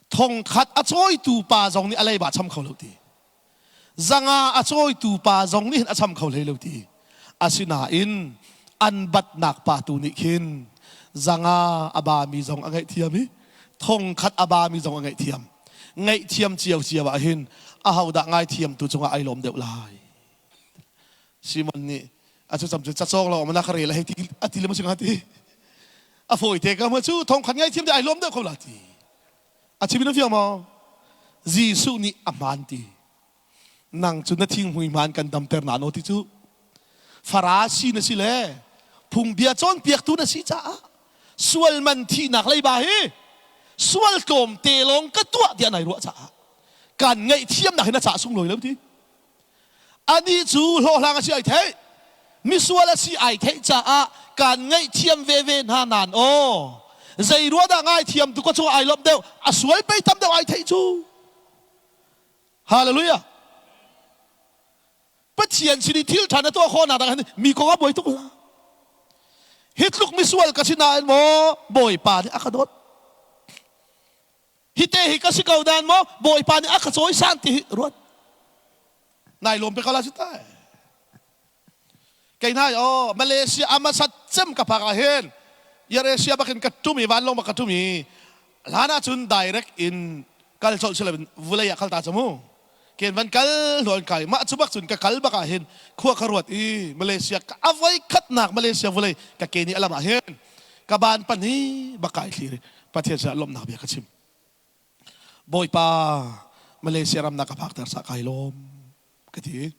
Thongkhat a cawitu pa zong nih a leiba cham kho lo ti. Zanga a cawitu pa zong nih hin a cham kho hlei lo ti. Asinain an batnak pa tu nih khin zanga a bami zong a ngaihthiam i thongkhat a bami zong a ngaihthiam. Ngaihthiam cio cio ah hin ahodah ngaithiamtu cungah ai lawm deuh lai. Simon nih a cu cam cu cacawng lo mana ka rel hei ti a ti le ma singa ti a fawi te ka ma cu thongkhat ngaithiam te ai lawm deuh ko la ti. A chim in a fiang maw? Jesuh nih a hmaan ti. Nang cu na thinghmui hmaan kan damter na no ti cu. Farasi na si le phungbia cawnpiaktu na si caah sual man thihnak leiba hi sual tlawmte lawng ka tuah tiah nai ruah caah kan ngaihthiamnak hin a cah sunglawi lo ti. Anih cu hlawhhlang a si ai theih. Misual a si ai theih caah kaan ngaihthiam veve hna nain aw zei ruah dah ngaithiam tu ka cung ai lawmh deuh a sual pei tam deuh ai theih cu. Hallelujah. Pathian sin i thil ṭha na tuah khawhnak dang hin mi kong ah buai tuk hlah. Hi tluk misual ka si nain maw Bawipa nih a ka dawt. Hi te hi ka si ko dan maw Bawipa nih a ka cawisan ti hi ruat. Nai lawm pe ko la si tai. Kei nai oh Malaysia amasat cem ka phak ah hin Air Asia bakin ka tum i vanlawng bak ka tum i hlan ah cun direct in kal colh si loin vulei ah kal ta camu ken van kal hluan kai mah cu bak cun ka kal bak ah hin khua ka ruat i Malaysia ka avoi khatnak Malaysia vulei ka ke nih alam ah hin ka ban pan hi bak kai thlir Pathian sinah lawmhnak bia ka chim. Bawipa, Malaysia ram na ka phakter sa kai lawm ka ti.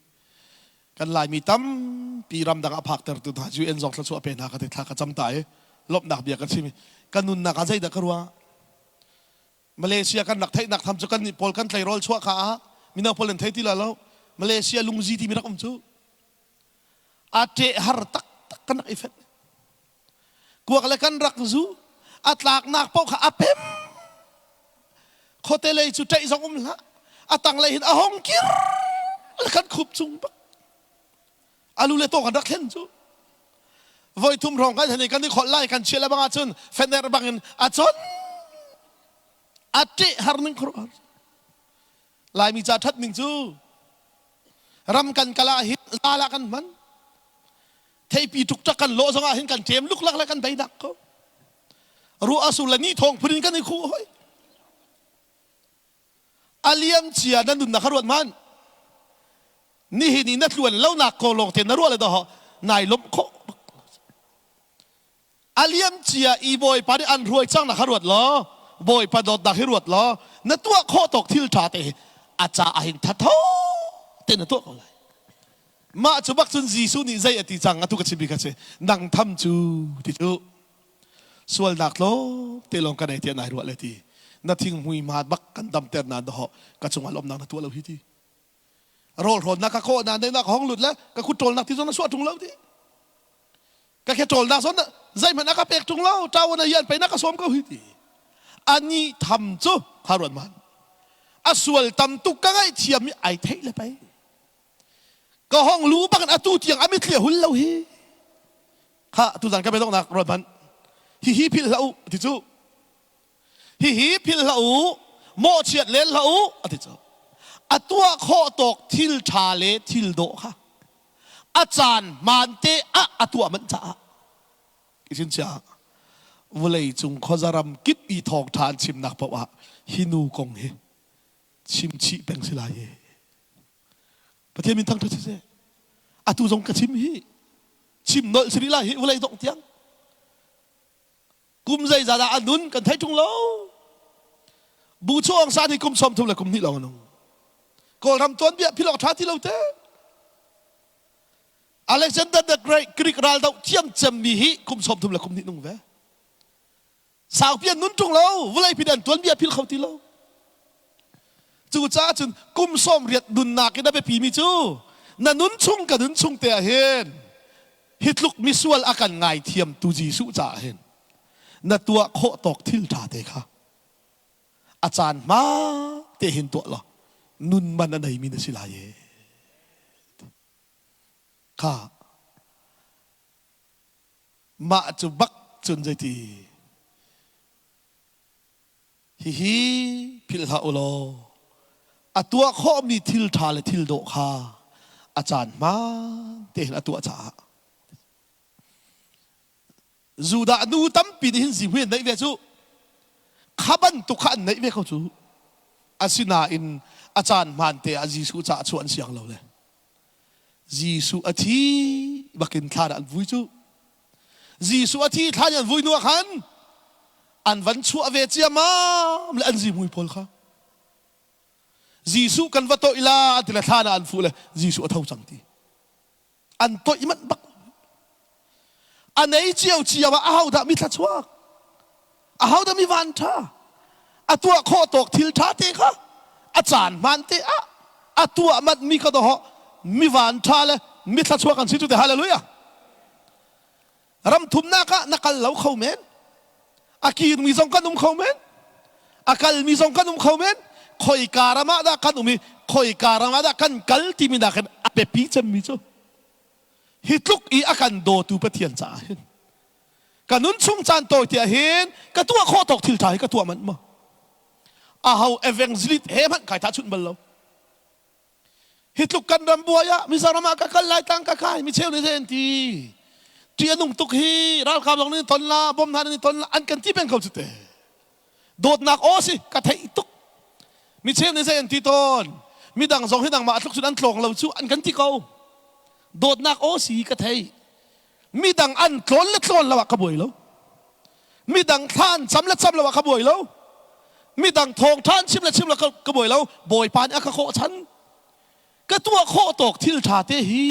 Kan Laimi tampi ramdang a phaktertu hna UN zong thluachuah pe hna ka ti thla ka cam ta i lawmhnak bia ka chim i ka nunnak ah zeidah ka ruah? Malaysia kan rak theihnak tham cu kan nih pawl kan tleirawl chuah ka ah mino pawl an thei ti la lo. Malaysia lungzi timi rak um cu. A ṭeh har taktak kan rak i fenh. Kuak le kan rak zu a tlaknak paoh kha a pem. Khuate lei cu ṭaih zong um hlah. A tanglei hin a hong kir le kan khup chung bak. Alu le taw kan rak thlen cu. Voi thum hrawng kan hen i kan i kholh lai kan chiah le bang ahcun fener bangin a con. A ṭeh har ning khuaruahhar. Laimi ca ṭhat ning cu ram kan kal ah hin zal ah kan hman. Theipi ṭukṭak kan lawh zongah hin kan ṭem luklak le kan beidak ko. Ruah a sur le ni thawng phun in kan i khuh hoi. A liam cia na nunnak kha ruat hmanh. Nihin i na tluan lonak ko lawng te na ruah le dawh nai lawmh khawh. A liam cia i Bawipa nih an hruai cang nak kha ruat law Bawipa dawtnak hi ruat law na tuah khawh tawk thil ṭha te hi a caah hin thatho te na tuah ko lai. Mah cu bak cun Jesuh nih zei a ti cang atu ka chimmi kha si nang tham cu ti cu sualnak tlawm te lawng ka nei tiah nai ruah le ti na thinghmui hma bak kan damter na dawh ka cungah lawmnak na tuah lo hi ti rawl hrawnnak ka kawh na neihnak ka hong lut le ka kut ṭawlnak ti zong na suah ṭung lo ti ka ke ṭawlnak zong zeihmanh a ka pek ṭung lo ṭawan a hian pei na ka sawm ko hi ti ani tham cu kha ruat man a sual tam tuk ka ngaihthiam i ai theih le pei ka hong lu bak in atu tiang a mitthli a hul lo hi kha tuzan ka biadonghnak ruat hmanh hihi philh hlah u ti cu hihi philh hlah u mawhchiat len hlah u a ti cu a tuah khawh tawk thil ṭha le thil dawh kha a caan hmaan te ah a tuah manh caah isin chia vawlei cung khuazaram kip i thawngṭha an chimnak paoh ah hi nu kong hi chim chih peng si lai e Pathian min thangṭhat siseh. Atu zong ka chim hi chim nolh si rih lai hi vawlei dongh tiang. Kum zeizah dah a nun kan thei ṭung lo. Bu Chu Aung San hi kum 30 le kum hnih lawng a nung. Kawlram tuanbia philh awk ṭha ti lo te. Alexander the Great Greek raldoh thiam cemmi hi kum 30 le kum hnih nung ve. Saupi an nun ṭung lo, vawlei pi an tuanbia philh kho ti lo. Cucaah cun kum 80 nunnak in a biapimi cu Na nun chung ka nun chung te ah hin hi tluk misual a kan ngaithiam tu Jesuh caah hin na tuah khawh tawk thil ṭha te kha a caan hma te hin tuah law nun man a neimi na si lai e. Kha mah cu bak cun zeiti Hihi philh hlah u law a tuah khawhmi thil ṭha le thil dawh kha a caan hmaan tein a tuah caah Judah nu tampi nih hin zihmui an neih ve cu. Kha bantuk kha an neih ve ko cu. Asinain a caan hmaan te ah Jesuh caah chuah an siang lo le Jesuh a thi bakin thlan ah an vui cu. Jesuh a thi thlan an vui hnu ah khan an van chuah ve ciammam le an zihmui pawl kha Jesuh kan va toih la an ti le thlan ah an fuh le Jesuh a tho cang ti an toih manh bak a nei cio cio ah ahodah mi thluachuak ahodah mi van ṭha a tuah khawh tawk thil ṭha te kha a caan hmaan te ah a tuah manh mi kha doh mi van ṭha le mi thluachuak an si cu te hallelujah ram thumnak ah na kal lo kho men a kirmi zong kan um kho men a kalmi zong kan um kho men khoika ram ah dah kan um i khoika ram ah dah kan kal timi nakin a biapi cemmi cu hi tluk i a kan dawtu Pathian caah hin ka nun chung caan tawi te ah hin ka tuah khawh tawk thil ṭha hi ka tuah manh maw aho evangelist he hmanh kai tha chunh bal lo hi tluk kan ram buai ah Mizoram ah ka kal lai tang ka kai mi cheu nih zei an ti ṭih a nung tuk hi ralkap zong nih ton la bom hna nih ton la an kan ti peng ko cu te dawtnak aw si ka theih tuk mi cheu nih zei an ti tawn midang zong hi nangmah tluk cun an tlawng lo cu an kan ti ko dawtnak aw si ka thei midang an tlawn le tlawn lo ah ka buai lo midang thla an cam le cam lo ah ka buai lo midang thawngṭha an chim le chim lo ka buai lo bawipa nih a ka kawh chan ka tuah khawh tawk thil ṭha te hi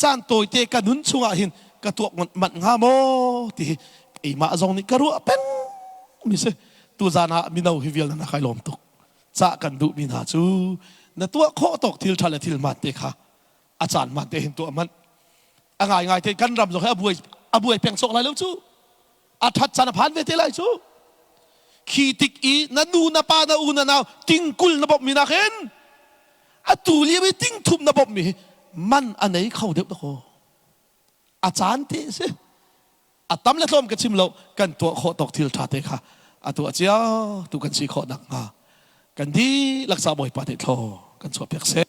caan tawite ka nun chungah hin ka tuah manh hnga maw ti hi keimah zong nih ka ruah peng mi si tuzan ah mino hi vial na kai lawm tuk cah kan duh mi hna cu na tuah khawh tawk thil ṭha le thil hmaan te kha a caan hmaan te hin tuah hmanh a ngai ngai te kan ram zong hi a buai a buai peng cawk lai lo cu a ṭhat caan a phan ve te lai cu khi tik i na nu na pa na u na nau tingkul na bawmh mi nakin atu lio i tingthum na bawmh mi hi man a nei kho deuh dakaw a caan te a si a tam le tlawm ka chim lo kan tuah khawh tawk thil ṭha te kha a tuah cio tu kan si khawh nak hnga kan dihlak sa bawipa nih thlaw kan chuah piak seh.